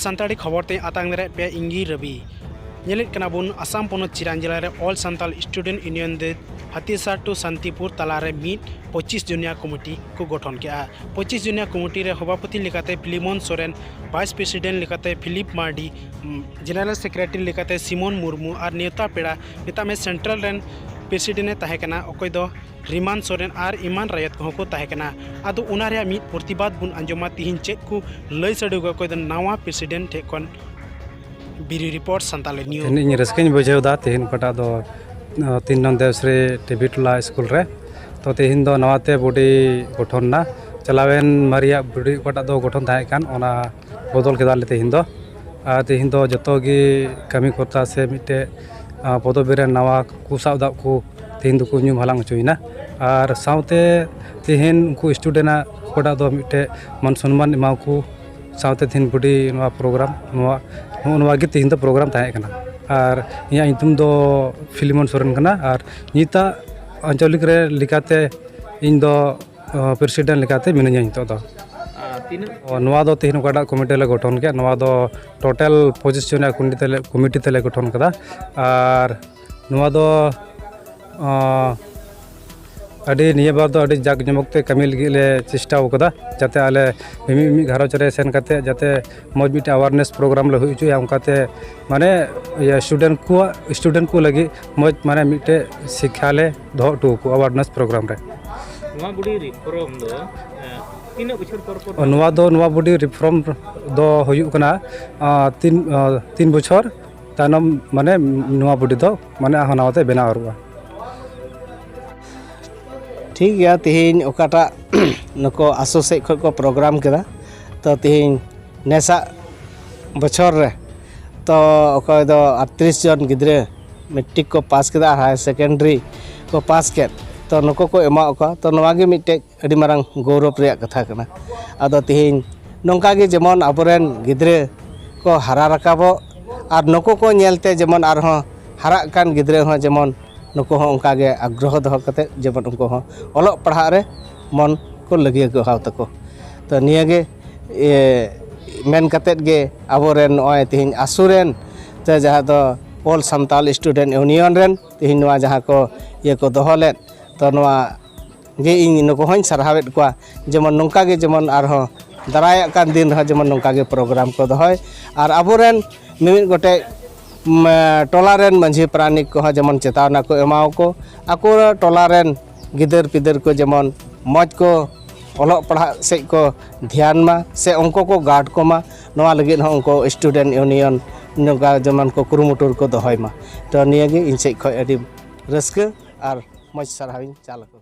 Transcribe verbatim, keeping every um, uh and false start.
ᱥᱟᱱᱛᱟᱲᱤ ᱠᱷᱚᱵᱚᱨ ᱛᱮ ᱟᱛᱟᱝ ᱫᱟᱨᱟᱭ ᱯᱮ ᱤᱧ ᱜᱮ ᱨᱚᱵᱤ᱾ ᱧᱮᱞᱮᱫ ᱠᱟᱱᱟ ᱵᱚᱱ ᱟᱥᱟᱢ ᱯᱚᱱᱚᱛ ᱪᱤᱨᱟᱱ ᱡᱮᱞᱟ ᱨᱮ All Santal Student Union ᱫᱚ ᱦᱟᱛᱤᱥᱟᱨ to ᱥᱟᱱᱛᱤᱯᱩᱨ ᱛᱟᱞᱟ ᱨᱮ ᱢᱤᱫ ᱯᱚᱸᱪᱤᱥ ᱡᱚᱱᱤᱭᱟ ᱠᱚᱢᱤᱴᱤ ᱠᱚ ᱜᱚᱴᱷᱚᱱ ᱠᱮᱫᱼᱟ᱾ ᱯᱚᱸᱪᱤᱥ ᱡᱚᱱᱤᱭᱟ ᱠᱚᱢᱤᱴᱤ ᱨᱮ ᱥᱚᱵᱷᱟᱯᱚᱛᱤ ᱞᱮᱠᱟᱛᱮ ᱯᱷᱤᱞᱤᱢᱚᱱ ᱥᱚᱨᱮᱱ, ᱵᱷᱟᱭᱤᱥ ᱯᱨᱮᱥᱤᱰᱮᱱᱴ ᱞᱮᱠᱟᱛᱮ ᱯᱷᱤᱞᱤᱯ ᱢᱟᱨᱰᱤ, ᱡᱮᱱᱟᱨᱮᱞ ᱥᱮᱠᱨᱮᱴᱟᱨᱤ ᱞᱮᱠᱟᱛᱮ ᱥᱤᱢᱚᱱ ᱢᱩᱨᱢᱩ ᱟᱨ ᱱᱮᱣᱛᱟ ᱯᱮᱲᱟ ᱢᱮᱛᱟᱜ ᱢᱮ ᱥᱮᱱᱴᱨᱟᱞ ᱨᱮᱱ ᱯᱨᱮᱥᱤᱰᱮᱱᱴ ᱮ ᱛᱟᱦᱮᱸ ᱠᱟᱱᱟ, ᱚᱠᱚᱭ ᱫᱚ ᱨᱤᱢᱟᱱ ᱥᱚᱨᱮᱱ ᱟᱨ ᱮᱢᱟᱱ ᱨᱟᱭᱚᱛ ᱠᱚᱦᱚᱸ ᱠᱚ ᱛᱟᱦᱮᱸ ᱠᱟᱱᱟ᱾ ᱟᱫᱚ ᱚᱱᱟ ᱨᱮᱭᱟᱜ ᱢᱤᱫ ᱯᱨᱚᱛᱤᱵᱟᱫ ᱵᱚᱱ ᱟᱸᱡᱚᱢᱟ ᱛᱤᱦᱤᱧ ᱪᱮᱫ ᱠᱚ ᱞᱟᱹᱭ ᱥᱟᱰᱮ ᱠᱚᱣᱟ ᱚᱠᱚᱭ ᱫᱚ ᱱᱟᱣᱟ ᱯᱨᱮᱥᱤᱰᱮᱱᱴ ᱴᱷᱮᱱ ᱠᱷᱚᱱ᱾ ᱵᱤᱨᱤ ᱨᱤᱯᱳᱨᱴ, ᱥᱟᱱᱛᱟᱞᱤ ᱱᱤᱭᱩᱡᱽ᱾ ᱛᱮᱦᱮᱧ ᱤᱧ ᱨᱟᱹᱥᱠᱟᱹᱧ ᱵᱩᱡᱷᱟᱹᱣ ᱮᱫᱟ, ᱛᱮᱦᱮᱧ ᱚᱠᱟᱴᱟᱜ ᱫᱚ ᱟᱸ, ᱛᱤᱱ ᱱᱚᱝ ᱫᱮᱵᱽᱥᱨᱤ ᱴᱤᱵᱤ ᱴᱚᱞᱟ ᱥᱠᱩᱞ ᱨᱮ᱾ ᱛᱚ ᱛᱮᱦᱮᱧ ᱫᱚ ᱱᱟᱣᱟᱛᱮ ᱵᱚᱰᱤ ᱜᱚᱴᱷᱚᱱ ᱮᱱᱟ᱾ ᱪᱟᱞᱟᱣᱮᱱ ᱢᱟᱨᱮᱭᱟᱜ ᱵᱚᱰᱤ ᱚᱠᱟᱴᱟᱜ ᱫᱚ ᱜᱚᱴᱷᱚᱱ ᱛᱟᱦᱮᱸ ᱠᱟᱱ, ᱚᱱᱟ ᱵᱚᱫᱚᱞ ᱠᱮᱫᱟᱞᱮ ᱛᱮᱦᱮᱧ ᱫᱚ᱾ ᱟᱨ ᱛᱮᱦᱮᱧ ᱫᱚ ᱡᱚᱛᱚ ᱜᱮ ᱠᱟᱹᱢᱤ ᱠᱚᱨᱛᱟ ᱥᱮ ᱢᱤᱫᱴᱮᱡ ᱟᱸ, ᱯᱚᱫᱚᱵᱤ ᱨᱮ ᱱᱟᱣᱟ ᱠᱚ ᱥᱟᱵ ᱫᱟᱜ ᱠᱚ ᱛᱮᱦᱮᱧ ᱫᱚᱠᱚ ᱧᱩᱢ ᱦᱟᱞᱟᱝ ᱦᱚᱪᱚᱭᱮᱱᱟ᱾ ᱟᱨ ᱥᱟᱶᱛᱮ ᱛᱮᱦᱮᱧ ᱩᱱᱠᱩ ᱥᱴᱩᱰᱮᱱᱴ ᱟᱜ ᱚᱠᱟᱴᱟᱜ ᱫᱚ ᱢᱤᱫᱴᱮᱡ ᱢᱟᱱ ᱥᱚᱱᱢᱟᱱ ᱮᱢᱟ ᱠᱚ ᱥᱟᱶᱛᱮ ᱛᱮᱦᱮᱧ ᱵᱚᱰᱤ ᱱᱚᱣᱟ ᱯᱨᱳᱜᱨᱟᱢ, ᱱᱚᱣᱟ, ᱱᱚᱜᱼᱚ ᱱᱚᱣᱟ ᱜᱮ ᱛᱮᱦᱮᱧ ᱫᱚ ᱯᱨᱳᱜᱨᱟᱢ ᱛᱟᱦᱮᱸ ᱠᱟᱱᱟ᱾ ᱟᱨ ᱤᱧᱟᱹᱜ ᱧᱩᱛᱩᱢ ᱫᱚ ᱯᱷᱤᱞᱤᱢᱚᱱ ᱥᱚᱨᱮᱱ ᱠᱟᱱᱟ᱾ ᱟᱨ ᱱᱤᱛᱟᱜ ᱟᱧᱪᱚᱞᱤᱠ ᱨᱮ ᱞᱮᱠᱟᱛᱮ ᱤᱧ ᱫᱚ, ᱟᱸ, ᱯᱨᱮᱥᱤᱰᱮᱱᱴ ᱞᱮᱠᱟᱛᱮ ᱢᱤᱱᱟᱹᱧᱟ ᱱᱤᱛᱚᱜ ᱫᱚ᱾ ᱟᱨ ᱛᱤᱱᱟᱹᱜ? ᱚ, ᱱᱚᱣᱟ ᱫᱚ ᱛᱮᱦᱮᱧ ᱚᱠᱟᱴᱟᱜ ᱠᱚᱢᱤᱴᱤ ᱞᱮ ᱜᱚᱴᱷᱚᱱ ᱠᱮᱫ, ᱱᱚᱣᱟ ᱫᱚ ᱴᱳᱴᱟᱞ ᱯᱚᱸᱪᱤᱥ ᱡᱚᱱ ᱨᱮᱭᱟᱜ ᱠᱚᱢᱤᱴᱤ ᱛᱮᱞᱮ, ᱠᱚᱢᱤᱴᱤ ᱛᱮᱞᱮ ᱜᱚᱴᱷᱚᱱ ᱠᱟᱫᱟ᱾ ᱟᱨ ᱱᱚᱣᱟ ᱫᱚ, ᱟᱸ, ᱟᱹᱰᱤ ᱱᱤᱭᱟᱹ ᱵᱟᱨ ᱫᱚ ᱟᱹᱰᱤ ᱡᱟᱠ ᱡᱚᱢᱚᱠ ᱛᱮ ᱠᱟᱹᱢᱤ ᱞᱟᱹᱜᱤᱫ ᱞᱮ ᱪᱮᱥᱴᱟᱣ ᱠᱟᱫᱟ, ᱡᱟᱛᱮ ᱟᱞᱮ ᱢᱤᱢᱤᱫ, ᱢᱤᱢᱤᱫ ᱜᱷᱟᱨᱚᱸᱡᱽ ᱨᱮ ᱥᱮᱱ ᱠᱟᱛᱮ ᱡᱟᱛᱮ ᱢᱚᱡᱽ ᱢᱤᱫᱴᱮᱱ ᱟᱣᱟᱨᱱᱮᱥ ᱯᱨᱳᱜᱨᱟᱢ ᱞᱮ ᱦᱩᱭ ᱦᱚᱪᱚᱭᱟ, ᱚᱱᱠᱟᱛᱮ ᱢᱟᱱᱮ ᱤᱭᱟᱹ ᱥᱴᱩᱰᱮᱱᱴ ᱠᱚᱣᱟᱜ, ᱥᱴᱩᱰᱮᱱᱴ ᱠᱚ ᱞᱟᱹᱜᱤᱫ ᱢᱚᱡᱽ ᱢᱟᱱᱮ ᱢᱤᱫᱴᱮᱡ ᱥᱤᱠᱠᱷᱟ ᱞᱮ ᱫᱚᱦᱚ ᱦᱚᱴᱚ ᱟᱠᱚᱣᱟ ᱟᱣᱟᱨᱱᱮᱥ ᱯᱨᱳᱜᱨᱟᱢ ᱨᱮ᱾ ᱱᱚᱣᱟ ᱵᱚᱰᱤ ᱨᱤᱯᱷᱚᱨᱢ ᱫᱚ, ᱮᱸ, ᱛᱤᱱᱟᱹᱜ ᱵᱚᱪᱷᱚᱨ ᱯᱚᱨ ᱯᱚᱨ? ᱱᱚᱣᱟ ᱫᱚ, ᱱᱚᱣᱟ ᱵᱚᱰᱤ ᱨᱤᱯᱷᱚᱨᱢ ᱫᱚ ᱦᱩᱭᱩᱜ ᱠᱟᱱᱟ, ᱟᱸ, ᱛᱤᱱ, ᱟᱸ, ᱛᱤᱱ ᱵᱚᱪᱷᱚᱨ ᱛᱟᱭᱱᱚᱢ, ᱢᱟᱱᱮ ᱱᱚᱣᱟ ᱵᱚᱰᱤ ᱫᱚ ᱢᱟᱱᱮ ᱟᱨᱦᱚᱸ ᱱᱟᱣᱟ ᱛᱮ ᱵᱮᱱᱟᱣ ᱨᱩᱣᱟᱹᱲᱟ᱾ ᱴᱷᱤᱠ ᱜᱮᱭᱟ, ᱛᱮᱦᱮᱧ ᱚᱠᱟᱴᱟᱜ ᱱᱩᱠᱩ ᱟᱥᱳ ᱥᱮᱫ ᱠᱷᱚᱱ ᱠᱚ ᱯᱨᱳᱜᱨᱟᱢ ᱠᱮᱫᱟ, ᱛᱚ ᱛᱮᱦᱮᱧ ᱱᱮᱥᱟᱜ ᱵᱚᱪᱷᱚᱨ ᱨᱮ ᱛᱚ ᱚᱠᱚᱭ ᱫᱚ ᱟᱴᱛᱨᱤᱥ ᱡᱚᱱ ᱜᱤᱫᱽᱨᱟᱹ ᱢᱮᱴᱨᱤᱠ ᱠᱚ ᱯᱟᱥ ᱠᱮᱫᱟ ᱟᱨ ᱦᱟᱭᱟᱨ ᱥᱮᱠᱮᱱᱰᱟᱨᱤ ᱠᱚ ᱯᱟᱥ ᱠᱮᱫ, ᱛᱚ ᱱᱩᱠᱩ ᱠᱚ ᱮᱢᱟᱣ ᱠᱚᱣᱟ᱾ ᱛᱚ ᱱᱚᱣᱟ ᱜᱮ ᱢᱤᱫᱴᱮᱡ ᱟᱹᱰᱤ ᱢᱟᱨᱟᱝ ᱜᱚᱨᱚᱵᱽ ᱨᱮᱭᱟᱜ ᱠᱟᱛᱷᱟ ᱠᱟᱱᱟ᱾ ᱟᱫᱚ ᱛᱮᱦᱮᱧ ᱱᱚᱝᱠᱟ ᱜᱮ ᱡᱮᱢᱚᱱ ᱟᱵᱚᱨᱮᱱ ᱜᱤᱫᱽᱨᱟᱹ ᱠᱚ ᱦᱟᱨᱟ ᱨᱟᱠᱟᱵᱚᱜ ᱟᱨ ᱱᱩᱠᱩ ᱠᱚ ᱧᱮᱞᱛᱮ ᱡᱮᱢᱚᱱ ᱟᱨᱦᱚᱸ ᱦᱟᱨᱟᱜ ᱠᱟᱱ ᱜᱤᱫᱽᱨᱟᱹ ᱦᱚᱸ ᱡᱮᱢᱚᱱ ᱱᱩᱠᱩ ᱦᱚᱸ ᱚᱱᱠᱟ ᱜᱮ ᱟᱜᱽᱨᱚᱦᱚ ᱫᱚᱦᱚ ᱠᱟᱛᱮ ᱡᱮᱢᱚᱱ ᱩᱱᱠᱩ ᱦᱚᱸ ᱚᱞᱚᱜ ᱯᱟᱲᱦᱟᱜ ᱨᱮ ᱢᱚᱱ ᱠᱚ ᱞᱟᱹᱜᱤᱭᱟᱹ ᱠᱚ ᱦᱟᱣ ᱛᱟᱠᱚ᱾ ᱛᱚ ᱱᱤᱭᱟᱹ ᱜᱮ, ᱮ, ᱢᱮᱱ ᱠᱟᱛᱮᱫ ᱜᱮ ᱟᱵᱚᱨᱮᱱ ᱱᱚᱜᱼᱚᱭ ᱛᱮᱦᱮᱧ ᱟᱥᱩ ᱨᱮᱱ ᱥᱮ ᱡᱟᱦᱟᱸ ᱫᱚ All Santal Student Union ᱨᱮᱱ ᱛᱮᱦᱮᱧ ᱱᱚᱣᱟ ᱡᱟᱦᱟᱸ ᱠᱚ ᱤᱭᱟᱹ ᱠᱚ ᱫᱚᱦᱚ ᱞᱮᱫ, ᱛᱚ ᱱᱚᱣᱟ ᱜᱮ ᱤᱧ ᱱᱩᱠᱩ ᱦᱚᱸᱧ ᱥᱟᱨᱦᱟᱣᱮᱫ ᱠᱚᱣᱟ, ᱡᱮᱢᱚᱱ ᱱᱚᱝᱠᱟ ᱜᱮ ᱡᱮᱢᱚᱱ ᱟᱨᱦᱚᱸ ᱫᱟᱨᱟᱭᱟᱜ ᱠᱟᱱ ᱫᱤᱱ ᱨᱮᱦᱚᱸ ᱡᱮᱢᱚᱱ ᱱᱚᱝᱠᱟ ᱜᱮ ᱯᱨᱳᱜᱨᱟᱢ ᱠᱚ ᱫᱚᱦᱚᱭ᱾ ᱟᱨ ᱟᱵᱚᱨᱮᱱ ᱢᱤᱢᱤᱫ ᱜᱚᱴᱮᱡ ᱢ, ᱴᱚᱞᱟ ᱨᱮᱱ ᱢᱟᱹᱡᱷᱤ ᱯᱟᱨᱟᱱᱤᱠ ᱠᱚᱦᱚᱸ ᱡᱮᱢᱚᱱ ᱪᱮᱛᱟᱣᱱᱟ ᱠᱚ ᱮᱢᱟᱣᱟᱠᱚ, ᱟᱠᱚ ᱴᱚᱞᱟ ᱨᱮᱱ ᱜᱤᱫᱟᱹᱨ ᱯᱤᱫᱟᱹᱨ ᱠᱚ ᱡᱮᱢᱚᱱ ᱢᱚᱡᱽ ᱠᱚ ᱚᱞᱚᱜ ᱯᱟᱲᱦᱟᱜ ᱥᱮᱫ ᱠᱚ ᱫᱷᱮᱭᱟᱱ ᱢᱟ, ᱥᱮ ᱩᱱᱠᱩ ᱠᱚ ᱜᱟᱨᱰ ᱠᱚᱢᱟ, ᱱᱚᱣᱟ ᱞᱟᱹᱜᱤᱫ ᱦᱚᱸ ᱩᱱᱠᱩ Student Union ᱱᱚᱝᱠᱟ ᱡᱮᱢᱚᱱ ᱠᱚ ᱠᱩᱨᱩᱢᱩᱴᱩ ᱨᱮᱠᱚ ᱫᱚᱦᱚᱭ ᱢᱟ᱾ ᱛᱚ ᱱᱤᱭᱟᱹ ᱜᱮ ᱤᱧ ᱥᱮᱫ ᱠᱷᱚᱱ ᱟᱹᱰᱤ ᱨᱟᱹᱥᱠᱟᱹ ᱟᱨ ᱢᱚᱡᱽ ᱥᱟᱨᱦᱟᱣᱤᱧ ᱪᱟᱞ ᱟᱠᱚᱣᱟ᱾